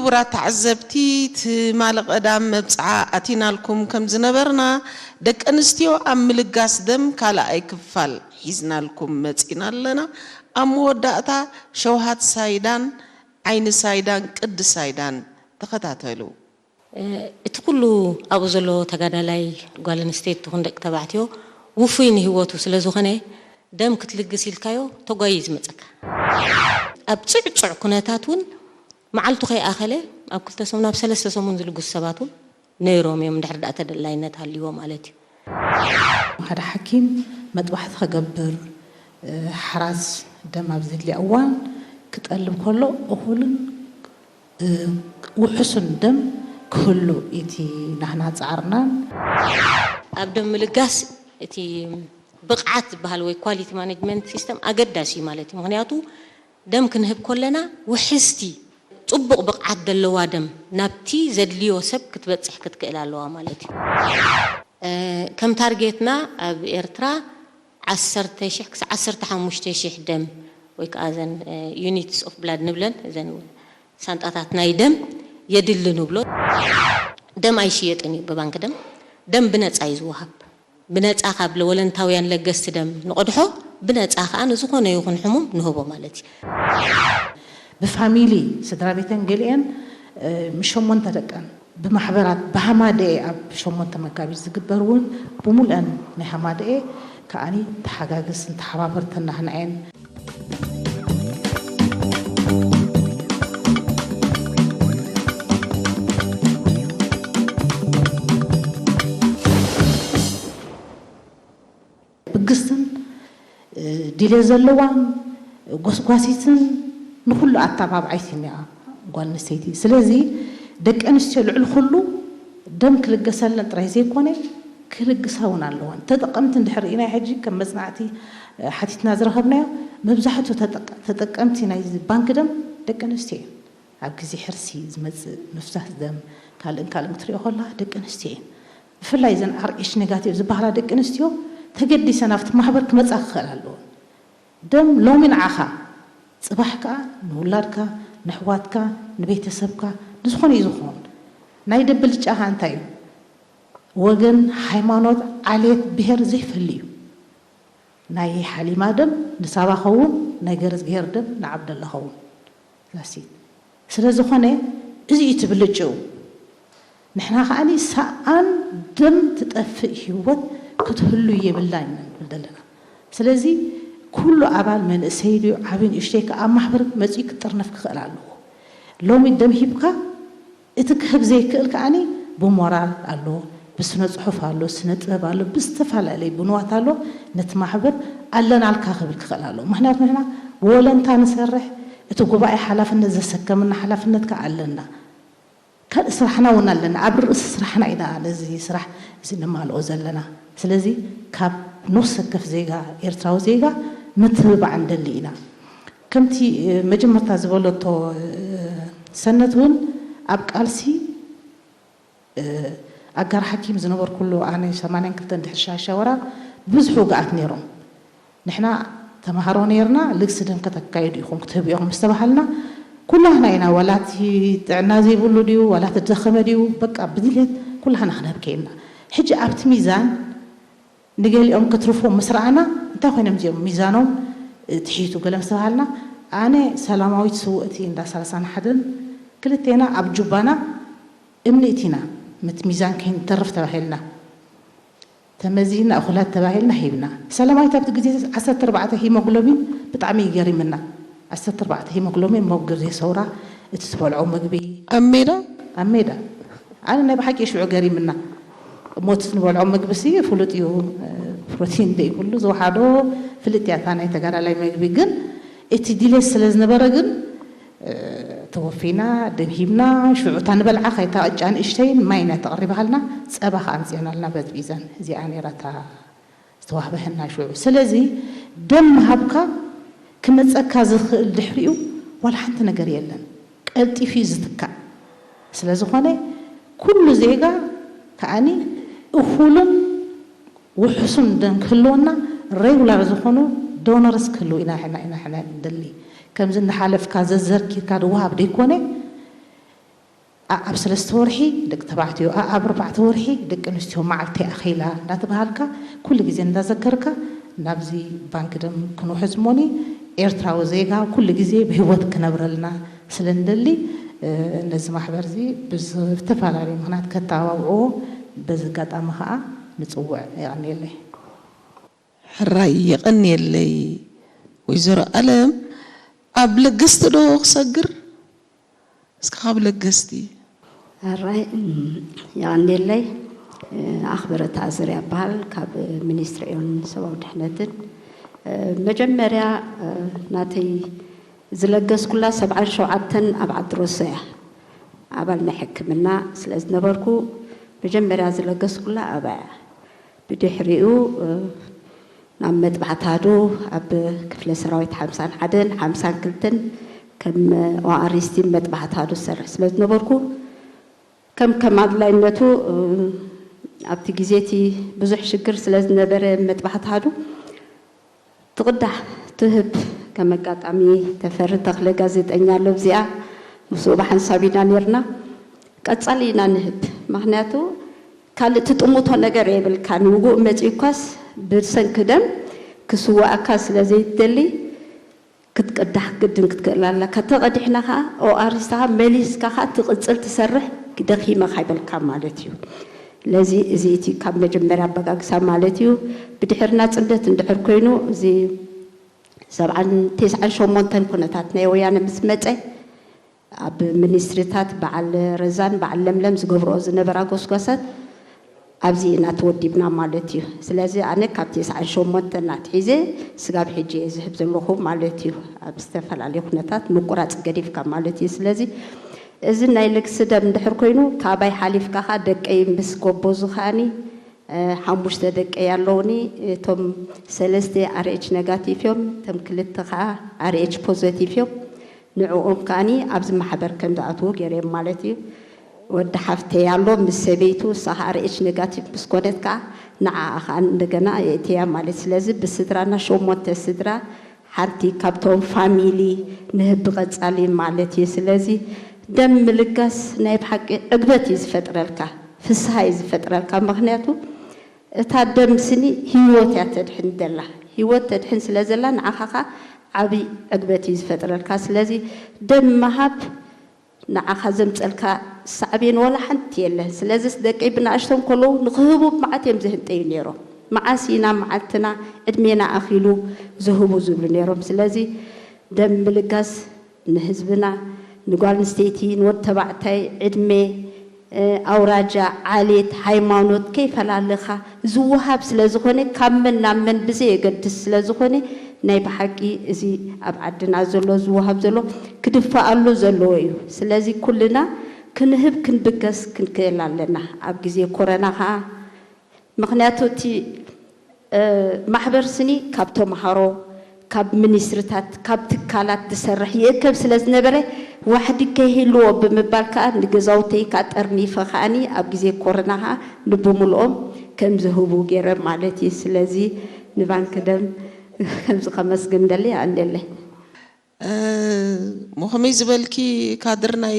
ክቡራት ተዓዘብቲ፣ ትማሊ ቀዳም መብጽዓ ኣቲናልኩም ከም ዝነበርና፣ ደቂ ኣንስትዮ ኣብ ምልጋስ ደም ካልኣይ ክፋል ሒዝናልኩም መጺና ኣለና። ኣብ መወዳእታ ሸውሃት ሳይዳን ዓይኒ ሳይዳን ቅዲ ሳይዳን ተኸታተሉ። እቲ ኩሉ ኣብኡ ዘሎ ተጋዳላይ ጓል ኣንስተይቲ ትኹን ደቂ ተባዕትዮ ውፉይ ንህይወቱ ስለ ዝኾነ ደም ክትልግስ ኢልካዮ ተጓዩ እዩ ዝመፀካ። ኣብ ፅዕፁዕ ኩነታት እውን መዓልቱ ከይኣኸለ ኣብ ክልተ ሰሙን ኣብ ሰለስተ ሰሙን ዝልግሱ ሰባት እውን ነይሮም እዮም፣ እንድሕር ደኣ ተደላይነት ሃልይዎ ማለት እዩ። ሓደ ሓኪም መጥባሕቲ ክገብር፣ ሓራስ ደም ኣብ ዘድልያ እዋን ክጠልብ ከሎ እኹልን ውሑስን ደም ክህሉ እቲ ናህና ፃዕርናን። ኣብ ደም ምልጋስ እቲ ብቕዓት ዝበሃል ወይ ኳሊቲ ማኔጅመንት ሲስተም ኣገዳሲ እዩ ማለት እዩ። ምክንያቱ ደም ክንህብ ከለና ውሕስቲ ፅቡቕ ብቕዓት ዘለዋ ደም ናብቲ ዘድልዮ ሰብ ክትበፅሕ ክትክእል ኣለዋ ማለት እዩ። ከም ታርጌትና ኣብ ኤርትራ ዓሰርተ ሺሕ ክሳብ ዓሰርተ ሓሙሽተ ሺሕ ደም ወይ ከዓ እዘን units of blood ንብለን እዘን ሳንጣታት ናይ ደም የድሊ ንብሎ። ደም ኣይሽየጥን እዩ ብባንክ ደም። ደም ብነፃ እዩ ዝወሃብ። ብነፃ ካብ ለወለንታውያን ለገስቲ ደም ንቐድሖ፣ ብነፃ ከዓ ንዝኾነ ይኹን ሕሙም ንህቦ ማለት እዩ። ብፋሚሊ ስድራ ቤተን ገሊአን ምስ ሸሞንተ ደቀን ብማሕበራት ብሃማደኤ ኣብ ሸሞንተ መጋቢት ዝግበር እውን ብምሉአን ናይ ሃማደኤ ከዓኒ ተሓጋግዝን ተሓባበርትን ናህና እየን። ብግስትን ድሌት ዘለዋን ጎስጓሲትን ንኹሉ ኣተባብዓይትን እያ ጓል ኣንስተይቲ። ስለዚ ደቂ ኣንስትዮ ልዕሊ ኩሉ ደም ክልገሰለን ጥራይ ዘይኮነ ክልግሳ እውን ኣለወን። ተጠቀምቲ እንድሕር ርኢና ሕጂ ከም መፅናዕቲ ሓቲትና ዝረኸብናዮ መብዛሕትኡ ተጠቀምቲ ናይ ባንክ ደም ደቂ ኣንስትዮ እየን። ኣብ ግዜ ሕርሲ ዝመፅእ ምፍሳስ ደም ካልእን ካልእን ክትሪኦ ከላ ደቂ ኣንስትዮ እየን። ብፍላይ እዘን ኣር ኤች ኔጋቲቭ ዝበሃላ ደቂ ኣንስትዮ ተገዲሰን ኣብቲ ማሕበር ክመፃ ክኽእል ኣለወን። ደም ሎሚ ንዓኻ፣ ፅባሕ ከዓ ንውላድካ፣ ንኣሕዋትካ፣ ንቤተሰብካ፣ ንዝኾነ እዩ ዝኸውን። ናይ ደም ብልጫኻ እንታይ እዩ? ወገን፣ ሃይማኖት፣ ዓሌት፣ ብሄር ዘይፈሊ እዩ። ናይ ሓሊማ ደም ንሳባ ኸውን፣ ናይ ገረዝግሄር ደም ንዓብደላ ኸውን። ዛሲት ስለ ዝኾነ እዚ እዩ እቲ ብልጭኡ። ንሕና ከዓኒ ሰኣን ደም ትጠፍእ ህይወት ክትህሉ የብላን ኢና ንብል ዘለና። ስለዚ ኩሉ ኣባል መንእሰይ ድዩ ዓብዪ ንእሽተይ ከኣ ኣብ ማሕበር መጺኡ ክጥርነፍ ክኽእል ኣለዎ። ሎሚ ደም ሂብካ እቲ ክህብ ዘይክእል ከዓኒ ብሞራል ኣሎ፣ ብስነ ጽሑፍ ኣሎ፣ ስነ ጥበብ ኣሎ፣ ብዝተፈላለዩ ብንዋት ኣሎ ነቲ ማሕበር ኣለናልካ ክብል ክኽእል ኣለዎ። ምኽንያቱ ንሕና ብወለንታ ንሰርሕ፣ እቲ ጉባኤ ሓላፍነት ዘሰከምና ሓላፍነት ከኣ ኣለና። ካልእ ስራሕና እውን ኣለና። ኣብ ርእሲ ስራሕና ኢና ነዚ ስራሕ እዚ ነማልኦ ዘለና። ስለዚ ካብ ነፍሲ ወከፍ ዜጋ ኤርትራዊ ዜጋ ምትብባዕ ንደሊ ኢና። ከምቲ መጀመርታ ዝበለቶ ሰነት እውን ኣብ ቃልሲ ኣጋር ሓኪም ዝነበርኩሉ ኣነ ሰማንያን ክልተን ድሕሪ ሻሻ ወራር ብዙሕ ውግኣት ነይሮም። ንሕና ተምሃሮ ነይርና ልግሲ ደም ከተካይዱ ኢኹም ክትህቡ ኢኹም ምስ ተባሃልና ኩላህና ኢና ዋላ እቲ ጥዕና ዘይብሉ ድዩ ዋላ እቲ ደኸመ ድዩ በቃ ብድልየት ኩላህና ክንህብ ከይልና ሕጂ ኣብቲ ሚዛን ንገሊኦም ክትርፎም ምስ ረኣና እንታይ ኮይኖም እዚኦም ሚዛኖም ትሒቱ ገለ ምስ ተባሃልና ኣነ ሰላማዊት ስውእቲ እንዳ ሰላሳን ሓደን ክልቴና ኣብ ጁባና እምኒ እቲና ምት ሚዛን ከይንተርፍ ተባሂልና ተመዚና እኹላት ተባሂልና ሂብና ሰላማዊት ኣብቲ ግዜ ዓሰርተ ኣርባዕተ ሂሞግሎቢን ብጣዕሚ እዩ ገሪምና ዓሰርተ ኣርባዕተ ሂሞግሎቢን ሞብ ግዜ ሰውራ እቲ ትበልዖ ምግቢ ኣብ ሜዳ ኣብ ሜዳ ኣነ ናይ ብሓቂ ሽዑ ገሪምና እሞ እቲ ንበልዖ ምግቢ ሲ ፍሉጥ እዩ ፕሮቲን ዘይብሉ ዝወሓዶ ፍልጥ እያ እታ ናይ ተጋዳላይ ምግቢ ግን እቲ ድሌት ስለ ዝነበረ ግን ተወፊና፣ ደም ሂብና፣ ሽዑ እታ ንበልዓ ከይታ ቅጫ ንእሽተይን ማይን እያ ተቕሪባሃልና፣ ጸባ ከኣ ኣምጺኣናልና በዝቢዘን። እዚኣ ነይራ እታ ዝተዋህበህና ሽዑ። ስለዚ ደም ምሃብካ ክመጸካ ዝኽእል ድሕሪኡ ዋላ ሓንቲ ነገር የለን። ቀልጢፉ እዩ ዝትካእ። ስለ ዝኾነ ኩሉ ዜጋ ከኣኒ እኹልን ውሑሱን ደም ክህልወና ሬጉላር ዝኾኑ ዶነርስ ክህልው ኢና ሕና ኢና ሕና ንደሊ ከምዚ እንዳሓለፍካ ዘዘርኪርካ ድወሃብ ደይኮነ ኣብ ሰለስተ ወርሒ ደቂ ተባዕትዮ፣ ኣብ ኣርባዕተ ወርሒ ደቂ ኣንስትዮ መዓልቲ ኣኺላ እንዳተባሃልካ ኩሉ ግዜ እንዳዘከርካ ናብዚ ባንክ ደም ክንውሕዝ እሞኒ ኤርትራዊ ዜጋ ኩሉ ግዜ ብህይወት ክነብረልና ስለ እንደሊ ነዚ ማሕበር እዚ ብዝተፈላለዩ ምኽንያት ከተባብዕዎ በዚ ኣጋጣሚ ከዓ ንፅውዕ። የቐንየለይ። ሕራይ የቐንየለይ ወይዘሮ ኣለም። ኣብ ለገስቲ ዶ ክሰግር? እስኪ ካብ ለገስቲ። ሕራይ የቐንየለይ። ኣኽበረት ኣዝር ይበሃል ካብ ሚኒስትሪ ዕዮን ሰብኣዊ ድሕነትን። መጀመርያ ናተይ ዝለገስኩላ ሰብዓን ሸውዓተን ኣብ ዓዲ ሮሰ እያ። ኣባል ናይ ሕክምና ስለ ዝነበርኩ መጀመርያ ዝለገስኩላ ኣብኣ እያ። ብድሕሪኡ ናብ መጥባሕቲ ኣሃዱ ኣብ ክፍለ ሰራዊት ሓምሳን ሓደን ሓምሳን ክልተን ከም ኦኣሪስቲን መጥባሕቲ ኣሃዱ ዝሰርሕ ስለ ዝነበርኩ ከም ከም ኣድላይነቱ ኣብቲ ግዜ እቲ ብዙሕ ሽግር ስለ ዝነበረ መጥባሕቲ ኣሃዱ ትቕዳሕ ትህብ ከም ኣጋጣሚ ተፈሪ ተኽለ ጋዜጠኛ ኣሎ ኣብዚኣ ምስኡ ብሓንሳብ ኢና ኔርና ቀጻሊ ኢና ንህብ ምኽንያቱ ካልእ ትጥምቶ ነገር የብልካን ውጉእ መጺኡኳስ ብሰንኪ ደም ክስውኣካ ስለ ዘይትደሊ ክትቅዳሕ ግድን ክትክእል ኣለካ ተቐዲሕና ከኣ ኦኣሪስካ መሊስካ ከኣ ትቕጽል ትሰርሕ ደኺመ ካይበልካ ማለት እዩ ለዚ እዚ እቲ ካብ መጀመርያ ኣበጋግሳ ማለት እዩ ብድሕር ናጽነት እንድሕር ኮይኑ እዚ ሰብዓን ተስዓን ሸሞንተን ኩነታት ናይ ወያነ ምስ መጸ ኣብ ሚኒስትሪታት በዓል ረዛን በዓል ለምለም ዝገብርኦ ዝነበራ ጎስጓሳት ኣብዚ ኢና ተወዲብና ማለት እዩ። ስለዚ ኣነ ካብ ተስዓን ሸሞንተን ኣትሒዘ ስጋብ ሕጂ እየ ዝህብ ዘለኹ ማለት እዩ። ኣብ ዝተፈላለዩ ኩነታት ምቁራፅ ገዲፍካ ማለት እዩ። ስለዚ እዚ ናይ ልግሲ ደም እንድሕር ኮይኑ ካባይ ሓሊፍካ ኸዓ ደቀይ ምስ ጎቦዙ ኸዓኒ ሓሙሽተ ደቀይ ኣለውኒ። እቶም ሰለስተ ኣርኤች ነጋቲቭ እዮም። እቶም ክልተ ኸዓ ኣርኤች ፖዘቲቭ እዮም። ንዕኦም ከኣኒ ኣብዚ ማሕበር ከም ዝኣትዉ ገይረዮም ማለት እዩ። ወዲ ሓፍተይ ኣሎ ምስ ሰበይቱ፣ እሳ ኸኣ ርኤች ነጋቲቭ ምስ ኮነት ከኣ ንዓኣ ኸኣ እንደገና የእትያ ማለት። ስለዚ ብስድራና ሸሞንተ ስድራ ሓንቲ ካብቶም ፋሚሊ ንህቢ ቀጻሊ ማለት እዩ። ስለዚ ደም ምልጋስ ናይ ብሓቂ ዕግበት እዩ ዝፈጥረልካ፣ ፍስሃ እዩ ዝፈጥረልካ። ምኽንያቱ እታ ደም ስኒ ህይወት እያ ተድሕን ዘላ። ህይወት ተድሕን ስለ ዘላ ንዓኻ ኸኣ ዓቢ ዕግበት እዩ ዝፈጥረልካ። ስለዚ ደም ምሃብ ንዓኻ ዘምጸልካ ሳዕቤን ዋላ ሓንቲ የለን። ስለዚስ ደቀይ ብንኣሽቶም ከለዉ ንኽህቡ ብመዓት እዮም ዝህንጠዩ ነይሮም። መዓስ ኢና መዓልትና ዕድሜና ኣኺሉ ዝህቡ ዝብሉ ነይሮም። ስለዚ ደም ምልጋስ ንህዝብና፣ ንጓል ኣንስተይቲ፣ ንወዲ ተባዕታይ፣ ዕድመ፣ ኣውራጃ፣ ዓሌት፣ ሃይማኖት ከይፈላለኻ ዝወሃብ ስለ ዝኾነ ካብ መን ናብ መን ብዘየገድስ ስለ ዝኾነ ናይ ብሓቂ እዚ ኣብ ዓድና ዘሎ ዝወሃብ ዘሎ ክድፈኣሉ ዘለዎ እዩ። ስለዚ ኩልና ክንህብ ክንብገስ ክንክእል ኣለና። ኣብ ግዜ ኮረና ኸዓ ምኽንያቱ እቲ ማሕበር ስኒ ካብ ተምሃሮ፣ ካብ ሚኒስትሪታት፣ ካብ ትካላት ዝሰርሕ ይእከብ ስለ ዝነበረ ዋሕዲ ከይህልዎ ብምባል ከኣ ንገዛውተይ ከኣ ጠርኒፈ ከኣኒ ኣብ ግዜ ኮረና ከኣ ንብምልኦም ከም ዝህቡ ገይረ ማለት እዩ። ስለዚ ንባንክ ደም ከምዚ ከመስግን ደሊ ኣንደለይ። ሞኸመይ ዝበልኪ ካድር ናይ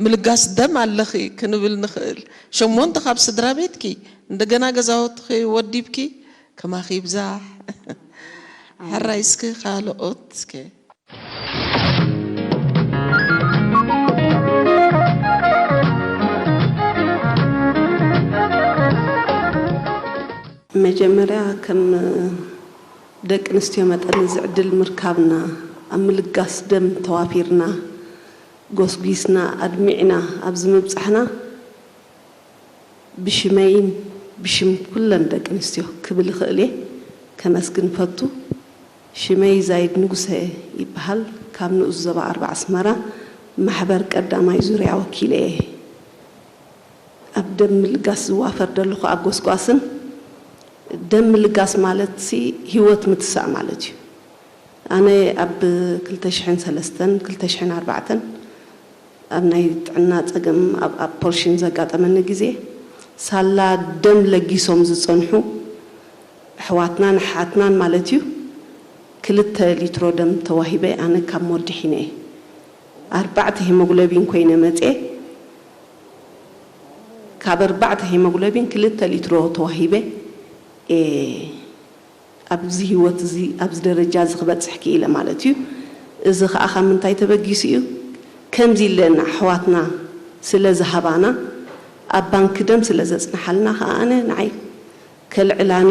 ምልጋስ ደም ኣለኺ ክንብል ንኽእል። ሸሞንተ ካብ ስድራ ቤትኪ እንደገና ገዛውትኺ ወዲብኪ ከማኺ ይብዛሕ። ሕራይ እስኪ ካልኦት እስከ። መጀመርያ ከም ደቂ ኣንስትዮ መጠን እዚ ዕድል ምርካብና፣ ኣብ ምልጋስ ደም ተዋፊርና፣ ጎስጒስና፣ ኣድሚዕና ኣብዚ ምብጻሕና ብሽመይን ብሽም ኩለን ደቂ ኣንስትዮ ክብል እኽእል እየ ከመስግን እፈቱ። ሽመይ ዛይድ ንጉሰ ይበሃል። ካብ ንኡስ ዞባ ኣርባ ኣስመራ ማሕበር ቀዳማይ ዙርያ ወኪለ እየ። ኣብ ደም ምልጋስ ዝዋፈር ዘለኹ ኣብ ጎስጓስን ደም ምልጋስ ማለት ሲ ህይወት ምትሳእ ማለት እዩ። ኣነ ኣብ ክልተ ሽሕን ሰለስተን ክልተ ሽሕን ኣርባዕተን ኣብ ናይ ጥዕና ጸገም ኣብ ኣፖርሽን ዘጋጠመኒ ግዜ ሳላ ደም ለጊሶም ዝጸንሑ ኣሕዋትናን ኣሓትናን ማለት እዩ ክልተ ሊትሮ ደም ተዋሂበ ኣነ ካብ ሞት ድሒነ እየ። ኣርባዕተ ሄሞግሎቢን ኮይነ መጽየ። ካብ ኣርባዕተ ሄሞግሎቢን ክልተ ሊትሮ ተዋሂበ እየ ኣብዚ ህይወት እዚ ኣብዚ ደረጃ እዚ ክበፅሕ ክኢለ ማለት እዩ። እዚ ከዓ ካብ ምንታይ ተበጊሱ እዩ? ከምዚ ኢለን ኣሕዋትና ስለ ዝሃባና ኣብ ባንኪ ደም ስለ ዘፅንሓልና ከዓ ኣነ ንዓይ ከልዕላኒ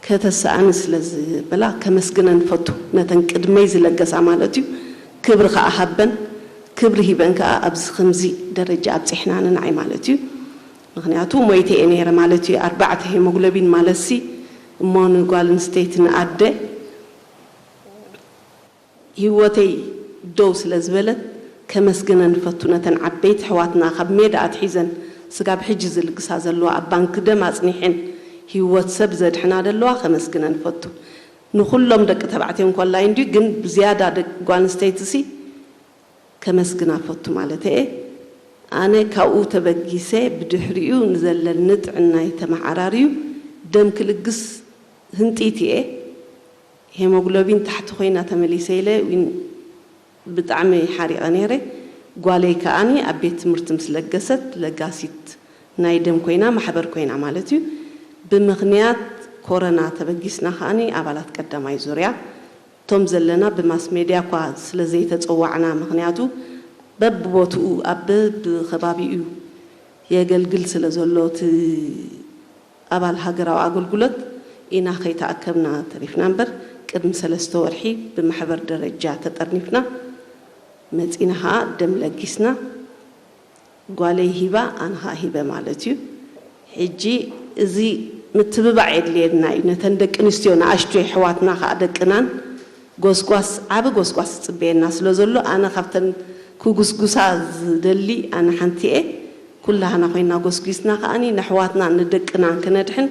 ከተስኣኒ ስለ ዝበላ ከመስግነን እፈቱ። ነተን ቅድመይ ዝለገሳ ማለት እዩ። ክብሪ ከዓ ሃበን፣ ክብሪ ሂበን ከዓ ኣብዚ ከምዚ ደረጃ ኣብፂሕናኒ ንዓይ ማለት እዩ። ምክንያቱ ሞይተ እየ ነይረ ማለት እዩ። ኣርባዕተ ሄሞግሎቢን ማለትሲ እሞ ንጓል ኣንስተይቲ ንኣደ ህይወተይ ደው ስለ ዝበለት ከመስግነን እፈቱ። ነተን ዓበይቲ ኣሕዋትና ካብ ሜዳ ኣትሒዘን ስጋብ ሕጂ ዝልግሳ ዘለዋ ኣብ ባንኪ ደም ኣፅኒሐን ህይወት ሰብ ዘድሕና ዘለዋ ከመስግነን እፈቱ። ንኹሎም ደቂ ተባዕትዮ እንኮላይ እንድዩ ግን ብዝያዳ ደቂ ጓል ኣንስተይትሲ ከመስግና እፈቱ ማለት እየ። ኣነ ካብኡ ተበጊሰ ብድሕሪኡ ንዘለኒ ጥዕናይ ተመዓራርዩ ደም ክልግስ ህንጢት እየ። ሄሞግሎቢን ታሕቲ ኮይና ተመሊሰ ኢለ ዊን ብጣዕሚ ሓሪቐ ነይረ። ጓለይ ከኣኒ ኣብ ቤት ትምህርቲ ምስ ለገሰት ለጋሲት ናይ ደም ኮይና ማሕበር ኮይና ማለት እዩ። ብምኽንያት ኮረና ተበጊስና ከኣኒ ኣባላት ቀዳማይ ዙርያ እቶም ዘለና ብማስ ሜድያ እኳ ስለ ዘይተፀዋዕና ምኽንያቱ በብቦትኡ ኣብ በብከባቢኡ የገልግል ስለ ዘሎ እቲ ኣባል ሃገራዊ ኣገልግሎት ኢና ከይተኣከብና ተሪፍና እምበር ቅድሚ ሰለስተ ወርሒ ብማሕበር ደረጃ ተጠርኒፍና መፂና ከዓ ደም ለጊስና ጓለይ ሂባ ኣነ ከዓ ሂበ ማለት እዩ። ሕጂ እዚ ምትብባዕ የድልየና እዩ። ነተን ደቂ ኣንስትዮ ንኣሽቱ የሕዋትና ከዓ ደቅናን ጎስጓስ ዓቢ ጎስጓስ ይፅበየና ስለ ዘሎ ኣነ ካብተን ክጉስጉሳ ዝደሊ ኣነ ሓንቲ እየ። ኩላህና ኮይና ጎስጒስና ከዓኒ ነሕዋትና ንደቅናን ክነድሕን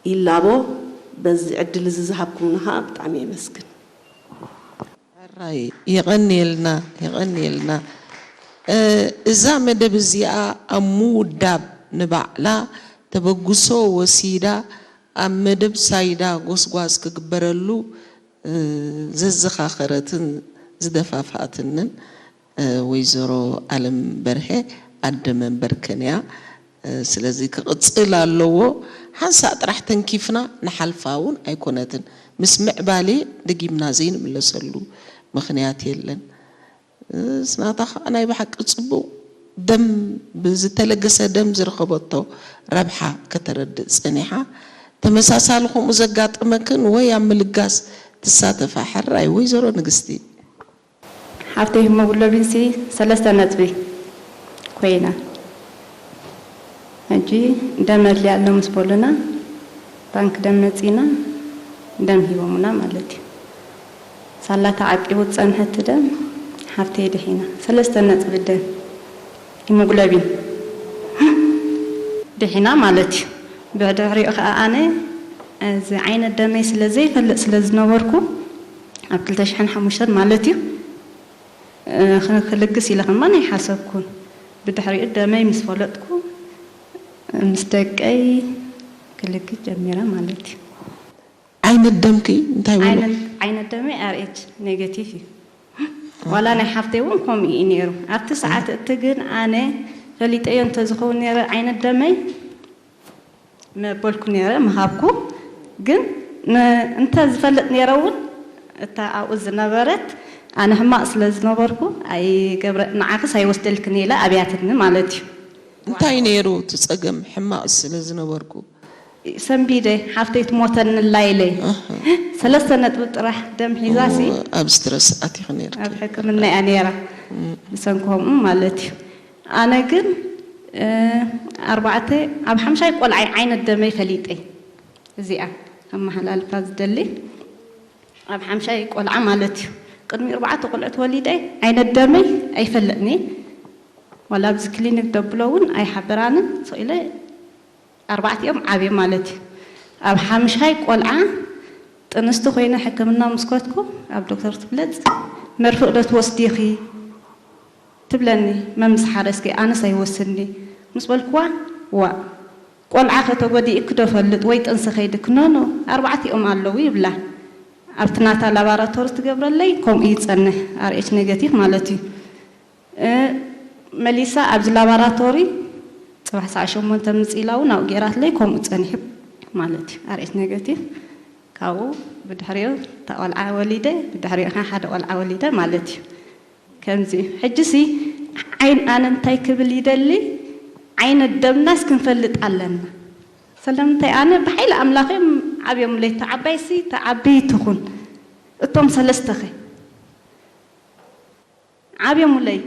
ይላቦ። በዚ ዕድል እዚ ዝሃብኩምና ከዓ ብጣዕሚ የመስግን። ሕራይ የቐንየልና የቐንየልና። እዛ መደብ እዚኣ ኣብ ምውዳብ ንባዕላ ተበግሶ ወሲዳ ኣብ መደብ ሳይዳ ጎስጓስ ክግበረሉ ዘዘኻኸረትን ዝደፋፍኣትንን ወይዘሮ ኣለም በርሀ ኣደ መንበርከን እያ። ስለዚ ክቕፅል ኣለዎ። ሓንሳእ ጥራሕ ተንኪፍና ንሓልፋ እውን ኣይኮነትን። ምስ ምዕባሌ ደጊምና ዘይንምለሰሉ ምኽንያት የለን። ስናታ ከዓ ናይ ብሓቂ ፅቡቕ ደም ብዝተለገሰ ደም ዝረኸበቶ ረብሓ ከተረድእ ፀኒሓ። ተመሳሳሊ ከምኡ ዘጋጠመክን ወይ ኣብ ምልጋስ ትሳተፋ ሕራይ ወይዘሮ ንግስቲ። ሓፍተይ ሂሞግሎቢንሲ ሰለስተ ነጥቢ ኮይና ሕጂ ደም ኣድልያ ኣሎ ምስ በሉና ባንክ ደም መፂና ደም ሂቦሙና ማለት እዩ። ሳላ ተዓቂቡ ዝፀንሐ እቲ ደም ሓፍተይ ድሒና ሰለስተ ነጥቢ ደም ሂሞግሎቢን ድሒና ማለት እዩ። ብድሕሪኡ ከዓ ኣነ እዚ ዓይነት ደመይ ስለ ዘይፈልጥ ስለ ዝነበርኩ ኣብ ክልተ ሽሕን ሓሙሽተን ማለት እዩ ክልግስ ኢለ ከማን ኣይሓሰብኩን። ብድሕሪኡ ደመይ ምስ ፈለጥኩ ምስ ደቀይ ክልግስ ጀሚረ ማለት እዩ። ዓይነት ደምኪ እንታይ በሉ? ዓይነት ደመይ ኣር ኤች ኔጌቲቭ እዩ። ዋላ ናይ ሓፍተይ እውን ከምኡ እዩ ነይሩ። ኣብቲ ሰዓት እቲ ግን ኣነ ፈሊጠዮ እንተዝኸውን ነይረ ዓይነት ደመይ መበልኩ ነይረ ምሃብኩ ግን እንተ ዝፈልጥ ነይረ እውን እታ ኣብኡ ዝነበረት ኣነ ሕማቕ ስለ ዝነበርኩ ኣይገብረ ንዓኽስ ኣይወስደልክን ኢለ ኣብያትኒ ማለት እዩ። እንታይ ነይሩ እቲ ጸገም? ሕማቕ ስለ ዝነበርኩ ሰንቢደ ሓፍተይ ትሞተኒ ኣላ ኢለ ሰለስተ ነጥቢ ጥራሕ ደም ሒዛሲ ኣብ ስትረስ ኣቲኺ ነይርኪ። ኣብ ሕክምና እያ ነይራ ብሰንኮምኡ ማለት እዩ። ኣነ ግን ኣርባዕተ ኣብ ሓምሻይ ቆልዓይ ዓይነት ደመይ ፈሊጠ እዚኣ ኣመሓላልፋ ዝደሊ ኣብ ሓምሻይ ቆልዓ ማለት እዩ ቅድሚ ኣርባዕተ ቆልዑት ወሊደ ዓይነት ደመይ ኣይፈልጥኒ ዋላ ኣብዚ ክሊኒክ ደብሎ እውን ኣይሓበራንን ስቕ ኢለ ኣርባዕቲኦም ዓብዮም ማለት እዩ ኣብ ሓምሻይ ቆልዓ ጥንስቲ ኮይነ ሕክምና ምስ ከድኩ ኣብ ዶክተር ትብለፅ መርፍእ ዶ ትወስዲ ኢኺ ትብለኒ መምስ ሓረስኪ ኣነስ ኣይወስድኒ ምስ በልክዋ ዋእ ቆልዓ ከ ተጎዲእኪ ዶ ፈልጥ ወይ ጥንሲ ከይድኪ ኖ ኖ ኣርባዕቲኦም ኣለዉ ይብላ ኣብቲ ናታ ላባራቶሪ ትገብረለይ ከምኡ ይፀንሕ ኣር ኤች ኔጋቲቭ ማለት እዩ መሊሳ ኣብዚ ላባራቶሪ ጽባሕ ሰዓት ሸሞንተ ምጽእ ኢላ እውን ኣብኡ ገይራትለይ፣ ከምኡ ጸኒሑ ማለት እዩ። ኣርኤች ኔጋቲቭ። ካብኡ ብድሕሪኡ እታ ቆልዓ ወሊደ፣ ብድሕሪኡ ከዓ ሓደ ቆልዓ ወሊደ ማለት እዩ። ከምዚ እዩ። ሕጂ ሲ ዓይን ኣነ እንታይ ክብል ይደሊ? ዓይነት ደምናስ ክንፈልጥ ኣለና። ስለምንታይ ኣነ ብሓይሊ ኣምላኽ እዮም ዓብዮምለይ። እታ ዓባይሲ እታ ዓቢ ትኹን፣ እቶም ሰለስተኸ ዓብዮምለይ።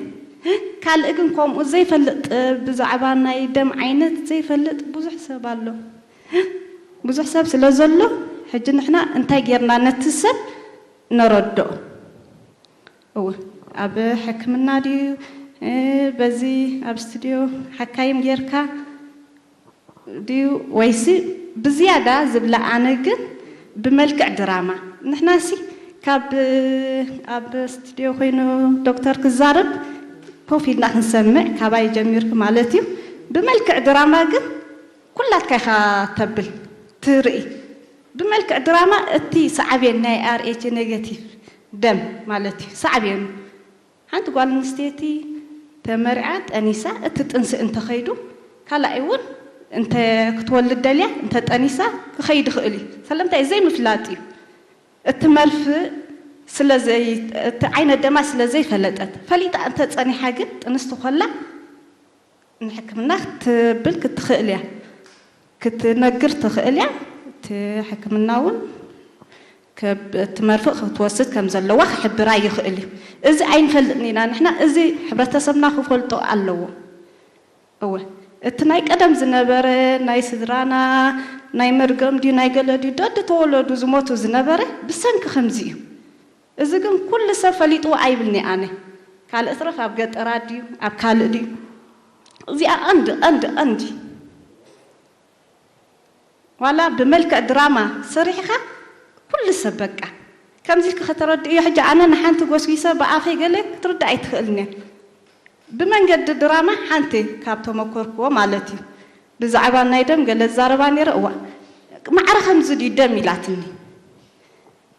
ካልእ ግን ከምኡ ዘይፈልጥ፣ ብዛዕባ ናይ ደም ዓይነት ዘይፈልጥ ብዙሕ ሰብ ኣሎ። ብዙሕ ሰብ ስለ ዘሎ፣ ሕጂ ንሕና እንታይ ጌርና ነቲ ሰብ ነረድኦ? እወ፣ ኣብ ሕክምና ድዩ፣ እ፣ በዚ ኣብ ስቱድዮ ሓካይም ጌርካ ድዩ ወይሲ ብዝያዳ ዝብላ? ኣነ ግን ብመልክዕ ድራማ፣ ንሕናሲ ካብ ኣብ ስቱድዮ ኮይኑ ዶክተር ክዛረብ ኮፍ ኢልና ክንሰምዕ፣ ካባይ ጀሚርኩ ማለት እዩ። ብመልክዕ ድራማ ግን ኩላትካ ኢኻ ተብል ትርኢ። ብመልክዕ ድራማ እቲ ሳዕቤን ናይ ኣርኤች ኔጋቲቭ ደም ማለት እዩ፣ ሳዕቤኑ ሓንቲ ጓል ኣንስተይቲ ተመርዓ ጠኒሳ እቲ ጥንሲ እንተኸይዱ፣ ካልኣይ እውን እንተ ክትወልድ ደልያ እንተ ጠኒሳ ክኸይድ ይኽእል እዩ። ስለምንታይ? ዘይምፍላጥ እዩ። እቲ መርፍእ ስለ ዘይ-፣ እቲ ዓይነት ደማ ስለ ዘይፈለጠት፣ ፈሊጣ እንተ ጸኒሓ ግን ጥንስቲ ኮላ ንሕክምና ክትብል ክትኽእል እያ፣ ክትነግር ትኽእል እያ። እቲ ሕክምና እውን ከብ-፣ እቲ መርፍእ ክትወስድ ከም ዘለዋ ክሕብራ ይኽእል እዩ። እዚ ኣይንፈልጥን ኢና ንሕና፣ እዚ ሕብረተሰብና ክፈልጦ ኣለዎ። እወ፣ እቲ ናይ ቀደም ዝነበረ ናይ ስድራና ናይ መርገም ድዩ ናይ ገለ ድዩ ደዲ ተወለዱ ዝሞቱ ዝነበረ ብሰንኪ ከምዚ እዩ። እዚ ግን ኩሉ ሰብ ፈሊጥዎ ኣይብልኒ ኣነ። ካልእ ትረፍ ኣብ ገጠራት ድዩ ኣብ ካልእ ድዩ? እዚኣ ቀንዲ፣ ቀንዲ፣ ቀንዲ። ዋላ ብመልክዕ ድራማ ሰሪሕኻ ኩሉ ሰብ በቃ ከምዚ ኢልኪ ከተረድእዮ። ሕጂ ኣነ ንሓንቲ ጎስጒሰ ብኣፈይ ገለ ክትርዳእ ኣይትኽእልን እያ። ብመንገዲ ድራማ ሓንቲ ካብ ተመኮርክዎ ማለት እዩ። ብዛዕባ ናይ ደም ገለ ዝዛረባ ነይረ። እዋ፣ ማዕረ ከምዚ ድዩ ደም ኢላትኒ።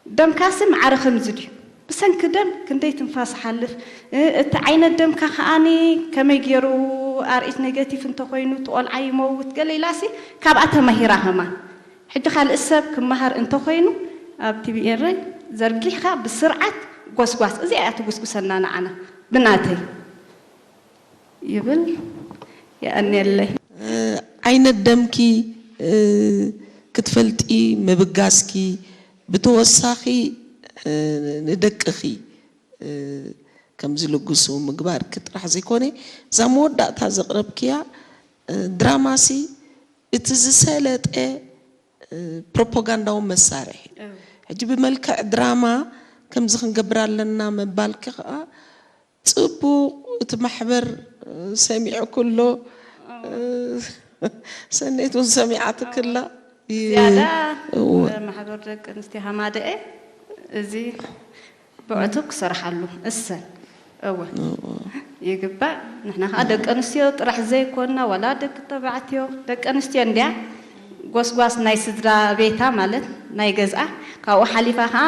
ደምካሲ ማዕረ ከምዚ ድዩ? ብሰንኪ ደም ክንደይ ትንፋስ ሓልፍ፣ እ፣ እቲ ዓይነት ደምካ ከኣኒ ከመይ ገይሩ ኣርኤች ኔጋቲቭ እንተኾይኑ እቲ ቆልዓ ይመውት ገለ ኢላሲ ካብኣ ተማሂራ ከማን። ሕጂ ካልእ ሰብ ክመሃር እንተኾይኑ ኣብ ቲቪ ኤረ ዘርጊሕካ ብስርዓት ጎስጓስ፣ እዚኣ እያ ትጉስጉሰና ንዓና ብናተይ። ይብል። የቐንየለይ። እ፣ ዓይነት ደምኪ፣ እ፣ ክትፈልጢ ምብጋስኪ፣ ብተወሳኺ፣ እ፣ ንደቅኺ፣ እ፣ ከም ዝልግሱ ምግባርኪ ጥራሕ ዘይኮነ፣ እዛ መወዳእታ ዘቕረብክያ፣ እ፣ ድራማሲ እቲ ዝሰለጠ፣ እ፣ ፕሮፓጋንዳዊ መሳርሒ እዩ። እው። ሕጂ ብመልክዕ ድራማ ከምዚ ክንገብር ኣለና ምባልኪ ኸኣ ጽቡቕ፣ እቲ ማሕበር ሰሚዑ ኩሎ፣ ሰኔት እውን ሰሚዓትክላ። ይ-፣ ዝያዳ እወ። ማሕበር ደቂ ኣንስትዮ ሃማደኤ እዚ ብዕቱብ ክሰርሓሉ እሰን። እወ። እወ። ይግባእ። ንሕና ከዓ ደቂ ኣንስትዮ ጥራሕ ዘይኮንና፣ ዋላ ደቂ ተባዕትዮ፣ ደቂ ኣንስትዮ እንድያ ጎስጓስ ናይ ስድራ ቤታ ማለት ናይ ገዝኣ፣ ካብኡ ሓሊፋ ከዓ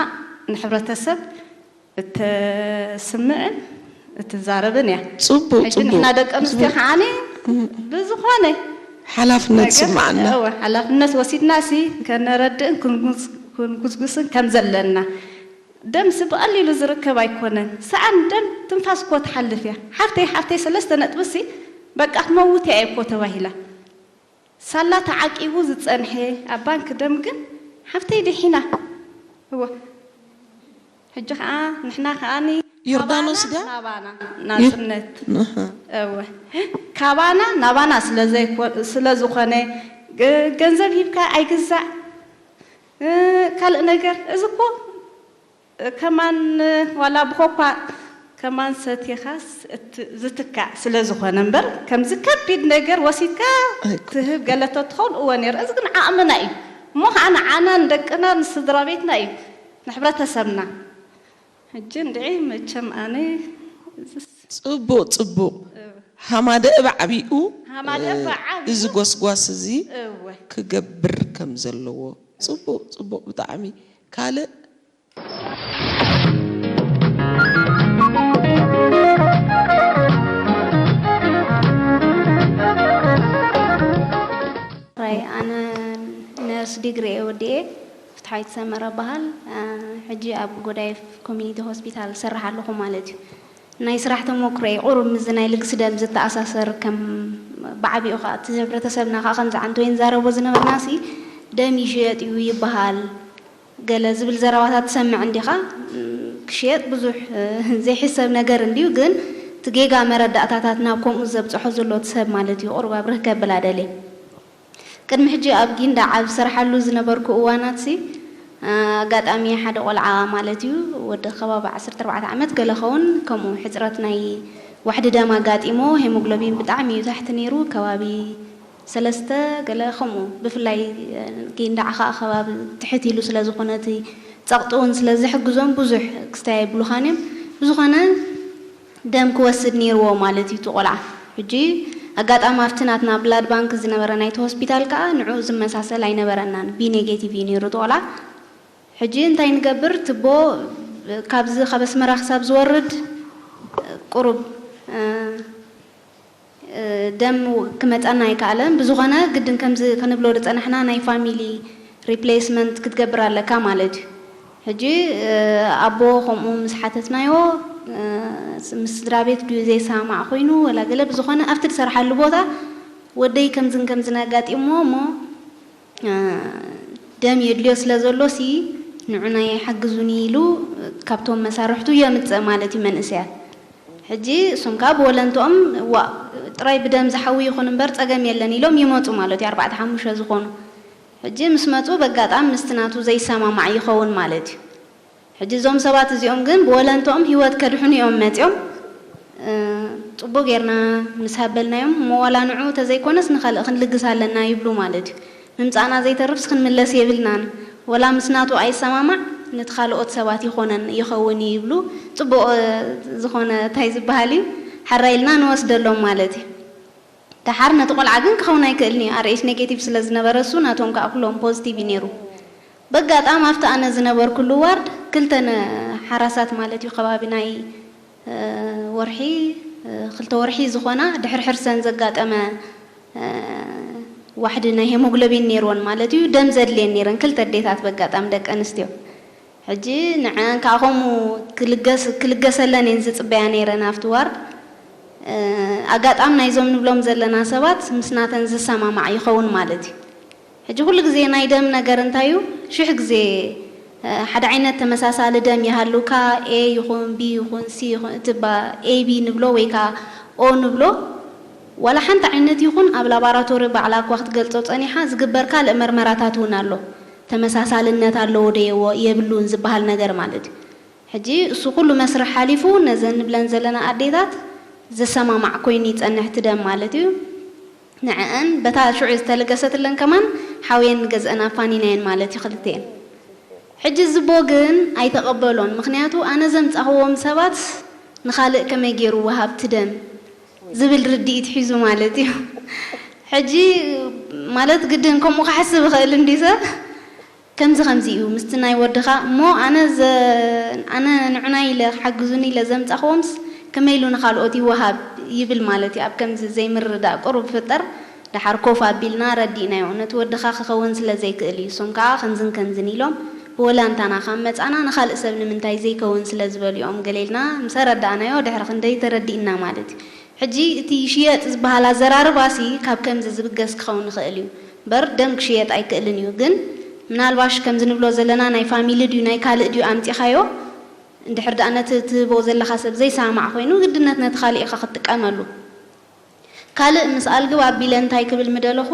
ንሕብረተሰብ እተስምዕን እትዛረብን እያ። ጽቡቕ፣ ሕጂ ጽቡቕ፣ ንሕና ደቂ ኣንስትዮ ጽቡቕ። ከዓኒ እም። ብዝኾነ ሓላፍነት ነገር፣ ስምዓና። እወ፣ ሓላፍነት ወሲድና ሲ ከነረድእን ክንጉስ-፣ ክንጉስጉስን ከም ዘለና። ደም ሲ ብቐሊሉ ዝርከብ ኣይኮነን። ሰኣን ደም ትንፋስ እኮ ትሓልፍ እያ። ሓፍተይ፣ ሓፍተይ ሰለስተ ነጥቢ ሲ በቃ ክመውት እያ እኮ ተባሂላ። ሳላ ተዓቂቡ ዝጸንሐ ኣብ ባንክ ደም ግን ሓፍተይ ድሒና። እወ። ሕጂ ኸኣ ንሕና ኸኣኒ ዮርዳኖስ ካባና ድያ? ናባና ዮ-፣ ናጽነት። ኣሃ። እወ። ካባና ናባና ስለ ዘይኮ-፣ ስለ ዝኾነ፣ ግ-፣ ገንዘብ ሂብካ ኣይግዛእ። እ፣ ካልእ ነገር፣ እዚ እኮ ከማን ዋላ ብኮኳ ከማን ሰቲኻስ እት-፣ ዝትካእ ስለ ዝኾነ እምበር፣ ከምዚ ከቢድ ነገር ወሲድካ ኣይኮ-፣ ትህብ ገለ ተትኸውን እወ ነይሩ። እዚ ግን ዓቕምና እዩ። እሞ ኸዓ ንዓና፣ ንደቅና፣ ንስድራ ቤትና እዩ፣ ንሕብረተሰብና። ሕጂ እንድዒ መቸም ኣነ እዝስ ጽቡቕ፣ ጽቡቕ። እወ። ሃማደእ ብዓቢኡ፣ ሃማደእ እ፣ ብዓቢኡ። እዚ ጎስጓስ እዚ እወ። ክገብር ከም ዘለዎ። ጽቡቕ፣ ጽቡቕ ብጣዕሚ። ካልእ ሓይት ሰመረ በሃል። ሕጂ ኣብ ጎዳይፍ ኮሚኒቲ ሆስፒታል ሰርሕ ኣለኹ ማለት እዩ። ናይ ስራሕ ተሞክሮይ ቁሩብ ምስዚ ናይ ልግሲ ደም ዝተኣሳሰር ከም ብዓቢኡ ከዓ እቲ ህብረተሰብና ከዓ ከምዚ ዓንተ ወይን ዛረቦ ዝነበርና ሲ ደም ይሽየጥ እዩ ይበሃል ገለ ዝብል ዘረባታት ትሰምዕ እንዲኻ። ክሽየጥ ብዙሕ ዘይሕሰብ ነገር እንድዩ፣ ግን እቲ ጌጋ መረዳእታታት ናብ ከምኡ ዘብፅሖ ዘሎ እቲ ሰብ ማለት እዩ። ቁሩብ ኣብርህ ከብል ኣደልየ። ቅድሚ ሕጂ ኣብ ጊንዳዕ ኣብ ዝሰርሓሉ ዝነበርኩ እዋናትሲ ኣጋጣሚ ሓደ ቆልዓ ማለት እዩ ወዲ ከባቢ ዓሰርተ ኣርባዕተ ዓመት ገለ ኸውን ከምኡ ሕፅረት ናይ ዋሕዲ ደም ኣጋጢሞ ሄሞግሎቢን ብጣዕሚ እዩ ታሕቲ ነይሩ። ከባቢ ሰለስተ ገለ ከምኡ ብፍላይ ጊንዳዕ ከዓ ከባቢ ትሕት ኢሉ ስለ ዝኾነ እቲ ፀቕጢ እውን ስለ ዝሕግዞም ብዙሕ ክስታይ ኣይብሉኻን እዮም። ብዝኾነ ደም ክወስድ ነይርዎ ማለት እዩ እቲ ቆልዓ። ሕጂ ኣጋጣሚ ኣብቲ ናትና ብላድ ባንክ ዝነበረ ናይቲ ሆስፒታል ከዓ ንዕኡ ዝመሳሰል ኣይነበረናን፣ ቢ ኔጌቲቭ እዩ ነይሩ እቲ ቆልዓ። ሕጂ እንታይ ንገብር? ትቦ ካብዚ ካብ ኣስመራ ክሳብ ዝወርድ ቁሩብ ደም ክመፀና ኣይከኣለን። ብዝኾነ ግድን ከምዚ ክንብሎ ዝፀናሕና ናይ ፋሚሊ ሪፕሌስመንት ክትገብር ኣለካ ማለት እዩ። ሕጂ ኣቦ ከምኡ ምስ ሓተትናዮ ምስ ስድራ ቤት ድዩ ዘይሰማማዕ ኮይኑ ወላ ገለ፣ ብዝኾነ ኣብቲ ዝሰርሓሉ ቦታ ወደይ ከምዝን ከምዝን ኣጋጢምዎ እሞ ደም የድልዮ ስለ ዘሎ ሲ ንዑናይ ሓግዙኒ ኢሉ ካብቶም መሳርሕቱ የምፅእ ማለት እዩ መንእሰያት። ሕጂ እሶም ከዓ ብወለንትኦም ዋ ጥራይ ብደም ዝሓዊ ይኹን እምበር ፀገም የለን ኢሎም ይመፁ ማለት እዩ። ኣርባዕተ ሓሙሽተ ዝኾኑ ሕጂ ምስ መፁ በጋጣም ምስቲ ናቱ ዘይሰማማዕ ይኸውን ማለት እዩ። ሕጂ እዞም ሰባት እዚኦም ግን ብወለንትኦም ህይወት ከድሕኑ እዮም መፂኦም። ፅቡቅ ጌርና ምስ ሃበልናዮም እሞ ዋላ ንዑ ተዘይኮነስ ንኻልእ ክንልግስ ኣለና ይብሉ ማለት እዩ። ምምፃእና ዘይተርፍስ ክንምለስ የብልናን። ወላ ምስ ናቱ ኣይሰማማዕ ነቲ ካልኦት ሰባት ይኾነን ይኸውን እዩ ይብሉ። ፅቡቕ ዝኾነ እንታይ ዝበሃል እዩ ሓራ ኢልና ንወስደሎም ማለት እዩ። ደሓር ነቲ ቆልዓ ግን ክኸውን ኣይክእልን እዩ። ኣርኤች ኔጌቲቭ ስለ ዝነበረ እሱ ናቶም ከዓ ኩሎም ፖዚቲቭ እዩ ነይሩ። በጋጣም ኣብቲ ኣነ ዝነበርኩሉ ዋርድ ክልተ ሓራሳት ማለት እዩ ከባቢ ናይ ወርሒ ክልተ ወርሒ ዝኾና ድሕሪ ሕርሰን ዘጋጠመ ዋሕዲ ናይ ሄሞግሎቢን ነይርወን ማለት እዩ። ደም ዘድልየን ነይረን ክልተ ኣዴታት በጋጣም ደቂ ኣንስትዮ። ሕጂ ንዐን ከዓ ከምኡ ክልገሰለን እየን ዝፅበያ ነይረን ኣብቲ ዋርድ። ኣጋጣሚ ናይዞም ንብሎም ዘለና ሰባት ምስ ናተን ዝሰማማዕ ይኸውን ማለት እዩ። ሕጂ ኩሉ ግዜ ናይ ደም ነገር እንታይ እዩ? ሽሕ ግዜ ሓደ ዓይነት ተመሳሳሊ ደም ይሃሉካ፣ ኤ ይኹን ቢ ይኹን ሲ ይኹን እቲ ባ ኤቢ ንብሎ ወይ ከዓ ኦ ንብሎ ዋላ ሓንቲ ዓይነት ይኹን ኣብ ላባራቶሪ ባዕላ እኳ ክትገልጾ ጸኒሓ ዝግበር ካልእ መርመራታት እውን ኣሎ። ተመሳሳልነት ኣለዎ ዶ የብሉን ዝበሃል ነገር ማለት እዩ። ሕጂ እሱ ኩሉ መስርሕ ሓሊፉ ነዘን ንብለን ዘለና ኣዴታት ዘሰማማዕ ኮይኑ ይጸንሕ እቲ ደም ማለት እዩ። ንዐአን በታ ሽዑ ዝተለገሰትለን ከማን ሓውየን ንገዝአን ኣፋኒናየን ማለት እዩ ክልተኤን። ሕጂ ዝቦ ግን ኣይተቐበሎን። ምኽንያቱ ኣነ ዘምጻኽዎም ሰባት ንኻልእ ከመይ ገይሩ ወሃብቲ ደም ዝብል ርድኢት ሒዙ ማለት እዩ። ሕጂ ማለት ግድን ከምኡ ክሓስብ ይኽእል እንዲ ሰብ ከምዚ ከምዚ እዩ ምስቲ ናይ ወድኻ እሞ ኣነ ኣነ ንዑናይ ኢለ ክሓግዙኒ ኢለ ዘምጻኽዎምስ ከመይ ኢሉ ንኻልኦት ይወሃብ ይብል ማለት እዩ። ኣብ ከምዚ ዘይምርዳእ ቁሩብ ፍጠር ደሓር ኮፍ ኣቢልና ረዲእናዮ። ነቲ ወድኻ ክኸውን ስለ ዘይክእል እዩ። እሶም ከኣ ከምዝን ከምዝን ኢሎም ብወላንታና ካብ መጻና ንኻልእ ሰብ ንምንታይ ዘይከውን ስለ ዝበሉ እዮም ገለ ኢልና ምስ ኣረዳእናዮ ድሕሪ ክንደይ ተረዲእና ማለት እዩ። ሕጂ እቲ ይሽየጥ ዝበሃል ኣዘራርባሲ ካብ ከምዚ ዝብገስ ክኸውን ይኽእል እዩ እምበር ደም ክሽየጥ ኣይክእልን እዩ። ግን ምናልባሽ ከምዚ ንብሎ ዘለና ናይ ፋሚሊ ድዩ ናይ ካልእ ድዩ ኣምጺኻዮ እንድሕር ደኣ ነቲ ትህቦ ዘለኻ ሰብ ዘይሰማማዕ ኮይኑ ግድነት ነቲ ካልእ ኢኻ ክትጥቀመሉ። ካልእ ምስ ኣልግብ ኣቢለ እንታይ ክብል ምደለኹ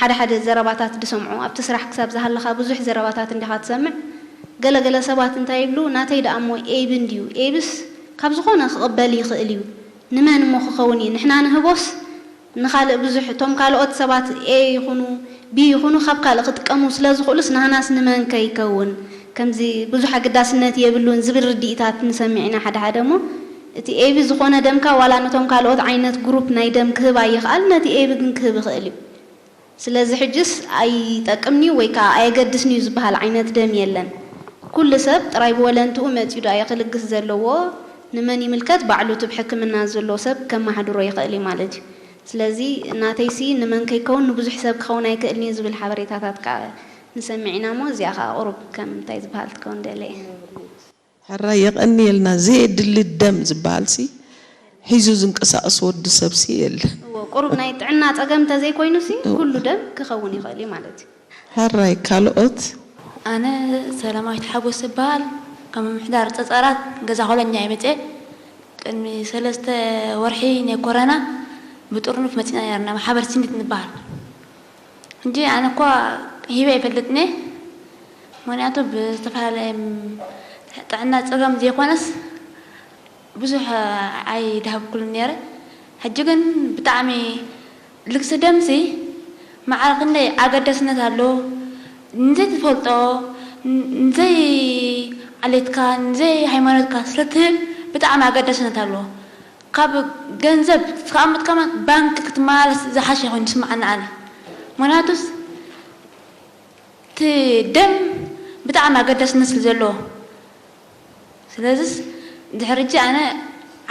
ሓደ ሓደ ዘረባታት ድሰምዖ ኣብቲ ስራሕ ክሳብ ዝሃለኻ ብዙሕ ዘረባታት እንዲኻ ትሰምዕ። ገለገለ ሰባት እንታይ ይብሉ ናተይ ደኣ እሞ ኤቢ እንድዩ ኤብስ ካብ ዝኾነ ክቕበል ይኽእል እዩ። ንመን እሞ ክኸውን እዩ ንሕና ንህቦስ ንኻልእ ብዙሕ እቶም ካልኦት ሰባት ኤ ይኹኑ ቢ ይኹኑ ካብ ካልእ ክጥቀሙ ስለ ዝኽእሉስ ናህናስ ንመን ከይከውን ከምዚ ብዙሕ ኣገዳስነት የብሉን ዝብል ርድኢታት ንሰምዕ ኢና ሓደ ሓደ እሞ እቲ ኤቢ ዝኾነ ደምካ ዋላ ነቶም ካልኦት ዓይነት ግሩፕ ናይ ደም ክህብ ኣይኽኣል ነቲ ኤቢ ግን ክህብ ይኽእል እዩ። ስለዚ ሕጅስ ኣይጠቅምንዩ ወይ ከዓ ኣየገድስንዩ ዝበሃል ዓይነት ደም የለን። ኩሉ ሰብ ጥራይ ብወለንትኡ መጺኡ ዶ ኣየ ክልግስ ዘለዎ ንመን ይምልከት ባዕሉ እቲ ብሕክምና ዘሎ ሰብ ከመሓድሮ ይኽእል እዩ ማለት እዩ። ስለዚ ናተይሲ ንመን ከይከውን ንብዙሕ ሰብ ክኸውን ኣይክእልንዩ ዝብል ሓበሬታታት ከዓ ንሰምዕ ኢና እሞ፣ እዚኣ ኸዓ ቁሩብ ከም እንታይ ዝበሃል ትከውን ደለ እየ። ሕራይ የቐንየልና። ዘየድሊ ደም ዝበሃልሲ ሒዙ ዝንቀሳቐስ ወዲ ሰብሲ የለን። እዎ፣ ቁሩብ ናይ ጥዕና ጸገም እንተዘይኮይኑሲ ኩሉ ደም ክኸውን ይኽእል እዩ ማለት እዩ። ሕራይ ካልኦት? ኣነ ሰላማዊት ሓጎስ እበሃል። ካብ ምምሕዳር ጸጸራት ገዛ ኮለኛ እየ መጽኤ። ቅድሚ ሰለስተ ወርሒ ናይ ኮረና ብጥርኑፍ መጺና ነርና፣ ማሕበር ሲንዲት ንበሃል። ሕጂ ኣነ እኳ ሂበ ኣይፈልጥን እየ፣ ምኽንያቱ ብዝተፈላለየ ጥዕና ጸገም ዘይኮነስ ብዙሕ ኣይድሃብኩሉን ነይረ። ሕጂ ግን ብጣዕሚ ልግሲ ደምሲ ማዕረ ክንደይ ኣገዳስነት ኣለዎ። ንዘይትፈልጦ፣ ንዘይ ዓሌትካ፣ ንዘይ ሃይማኖትካ ስለትህብ ብጣዕሚ ኣገዳስነት ኣለዎ። ካብ ገንዘብ ክትኣምጥ ከማን ባንክ ክትመላለስ ዝሓሸ ኮይኑ ይስምዓኒ ኣነ። ምኽንያቱስ እቲ ደም ብጣዕሚ ኣገዳስነት ስለ ዘለዎ። ስለዝስ ድሕሪ ሕጂ ኣነ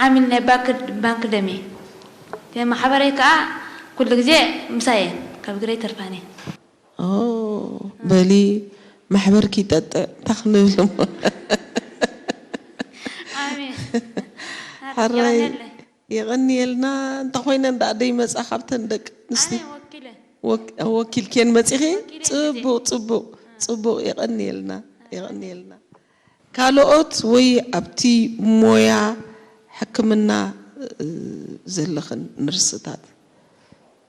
ዓሚል ናይ ባንክ ደም እየ። እቲ ማሕበረይ ከዓ ኩሉ ግዜ ምሳይ እየን፣ ካብ እግረይ ተርፋን እየን። በሊ ማሕበርኪ ይጠጥዕ እንታይ ክንብል እሞ። ኣሜን። ሕራይ የቐንየልና። እንተኾይነ እንዳ ደይ መፃ ካብተን ደቂ ኣንስቲ ወኪለ ወክ- ወኪልክየን መፂኺ? ወኪለ ፅቡቕ ፅቡቕ ፅቡቕ። የቐንየልና የቐንየልና። ካልኦት ወይ ኣብቲ ሞያ ሕክምና እ፣ ዘለኽን ንርስታት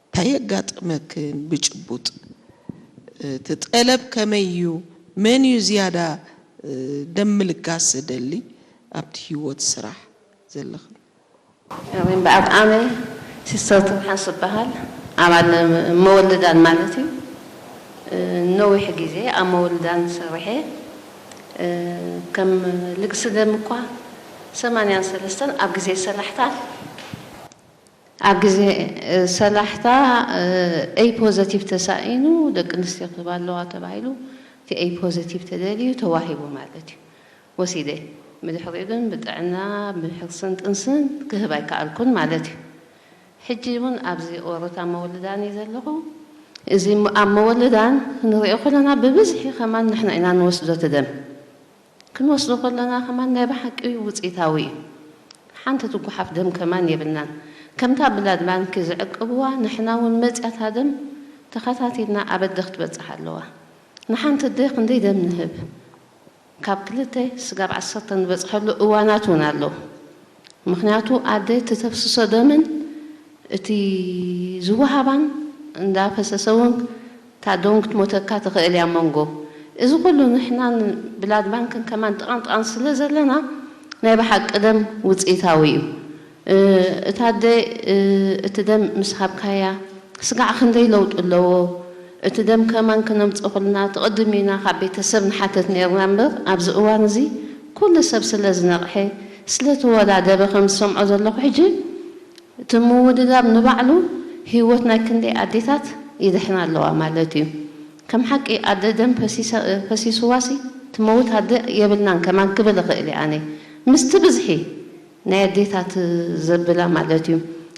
እንታይ የጋጥመክን? ብጭቡጥ እቲ ጠለብ ከመይ እዩ? መን እዩ ዝያዳ እ፣ ደም ምልጋስ ዝደሊ ኣብቲ ህይወት ስራሕ ዘለኽን? ኣሜን። ብኣብ ኣመ ሲስተር ትምሓስ ዝበሃል ኣባል መወልዳን ማለት እዩ። ነዊሕ ግዜ ኣብ መወልዳን ሰሪሐ ከም ልግሲ ደም እኳ ሰማንያን ሰለስተን ኣብ ግዜ ሰላሕታ ኣብ ግዜ ሰላሕታ ኤ ፖዘቲቭ ተሳኢኑ ደቂ ኣንስትዮ ክህባ ኣለዋ ተባሂሉ እቲ ኤ ፖዘቲቭ ተደልዩ ተዋሂቡ ማለት እዩ። ወሲደ። ብድሕሪኡ ግን ብጥዕና፣ ብሕርስን ጥንስን ክህብ ኣይከኣልኩን ማለት እዩ። ሕጂ እውን ኣብዚ ወረታ መወልዳን እየ ዘለኹ። እዚ ኣብ መወልዳን ክንሪኦ ከለና ብብዝሒ ከማን ንሕና ኢና ንወስዶ እቲ ደም። ክንወስዶ ከለና ከማን ናይ ብሓቂ ውፅኢታዊ እዩ። ሓንቲ ትጉሓፍ ደም ከማን የብልናን። ከምታ ብላድ ባንኪ ዝዕቅብዋ ንሕና እውን መፅያ እታ ደም ተኸታቲልና ኣብ ኣደ ክትበፅሕ ኣለዋ። ንሓንቲ ኣደ ክንደይ ደም ንህብ? ካብ ክልተ ስጋብ ዓሰርተ ንበፅሐሉ እዋናት እውን ኣሎ። ምኽንያቱ ኣደ እቲ ተፍስሶ ደምን እቲ ዝወሃባን እንዳፈሰሰ እውን እታ ዶ እውን ክትሞተካ ትኽእል እያ መንጎ። እዚ ኩሉ ንሕናን ብላድ ባንክን ከማን ጥቓን ጥቓን ስለ ዘለና ናይ ብሓቂ ደም ውፅኢታዊ እዩ። እታ ኣደ እቲ ደም ምስ ሃብካያ ስጋዕ ክንደይ ለውጢ ኣለዎ? እቲ ደም ከማን ክነምፅኦ ከለና እቲ ቅድም ኢና ካብ ቤተሰብ ንሓተት ነይርና እምበር ኣብዚ እዋን እዚ ኩሉ ሰብ ስለ ዝነቕሐ ስለ ተወዳደበ ከም ዝሰምዖ ዘለኹ ሕጂ እቲ ምውድዳብ ንባዕሉ ህይወት ናይ ክንደይ ኣዴታት ይድሕና ኣለዋ ማለት እዩ። ከም ሓቂ ኣደ ደም ፈሲስዋሲ ትመውት ኣደ የብልናን ከማን ክብል እኽእል እየ ኣነ ምስቲ ብዝሒ ናይ ኣዴታት ዘብላ ማለት እዩ።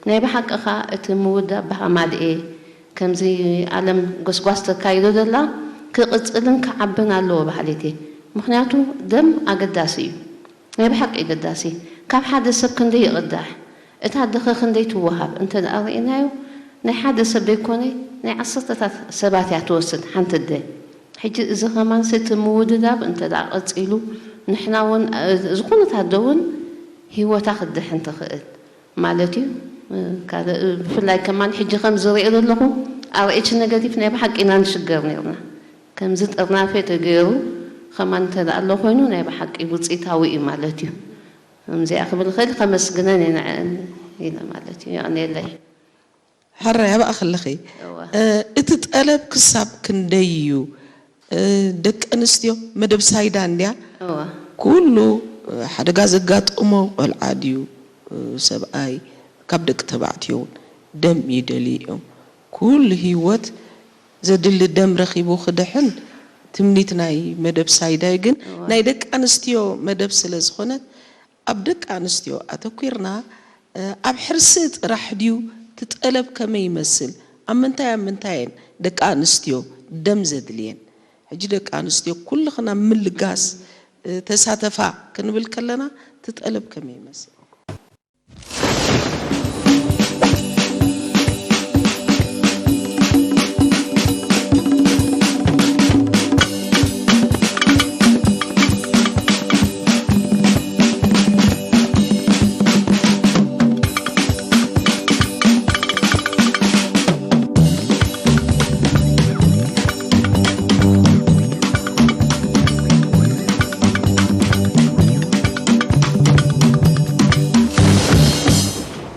ናይ ብሓቂ ኸኣ እቲ ምውዳብ ብኣማልኤ ከምዚ ኣለም ጎስጓስ ተካይዶ ዘላ ክቕጽልን ክዓብን ኣለዎ በሃሊት እየ። ምኽንያቱ ደም ኣገዳሲ እዩ። ናይ ብሓቂ ኣገዳሲ። ካብ ሓደ ሰብ ክንደይ ይቕዳሕ? እታ ኣደኸ ክንደይ ትወሃብ? እንተ ደኣ ርኢናዮ ናይ ሓደ ሰብ ደይኮነ ናይ ዓሰርተታት ሰባት እያ ትወስድ ሓንቲ ኣደ። ሕጂ እዚ ኸማንሲ እቲ ምውድዳብ እንተ ደኣ ቀጺሉ ንሕና እውን ዝኾነት ኣደ እውን ህይወታ ክትድሕን ትኽእል ማለት እዩ። ካልእ ብፍላይ ከማን ሕጂ ከም ዝሪኦ ዘለኹ ኣር ኤች ነገቲቭ ናይ ብሓቂ ኢና ንሽገር ነርና። ከምዚ ጥርናፈ ተገይሩ ከማን እንተ ደኣ ኣሎ ኮይኑ ናይ ብሓቂ ውፅኢታዊ እዩ ማለት እዩ። ከምዚኣ ክብል ኽእል ከመስግነን እየ ንዐን ኢለ ማለት እዩ። የቐንየለይ። ሕራይ ኣብኣ ከለኺ እቲ ጠለብ ክሳብ ክንደይ እዩ? ደቂ ኣንስትዮ መደብ ሳይዳ እንድያ ኩሉ ሓደጋ ዘጋጥሞ ቆልዓ ድዩ ሰብኣይ ካብ ደቂ ተባዕትዮ እውን ደም ይደልዩ እዮም። ኩሉ ህይወት ዘድሊ ደም ረኺቡ ክድሕን ትምኒት ናይ መደብ ሳይዳ እዩ። ግን ናይ ደቂ ኣንስትዮ መደብ ስለ ዝኾነ ኣብ ደቂ ኣንስትዮ ኣተኲርና ኣብ ሕርሲ ጥራሕ ድዩ እቲ ጠለብ ከመይ ይመስል ኣብ ምንታይ ኣብ ምንታይ እየን ደቂ ኣንስትዮ ደም ዘድልየን ሕጂ ደቂ ኣንስትዮ ኩልኽና ምልጋስ ተሳተፋ ክንብል ከለና እቲ ጠለብ ከመይ ይመስል?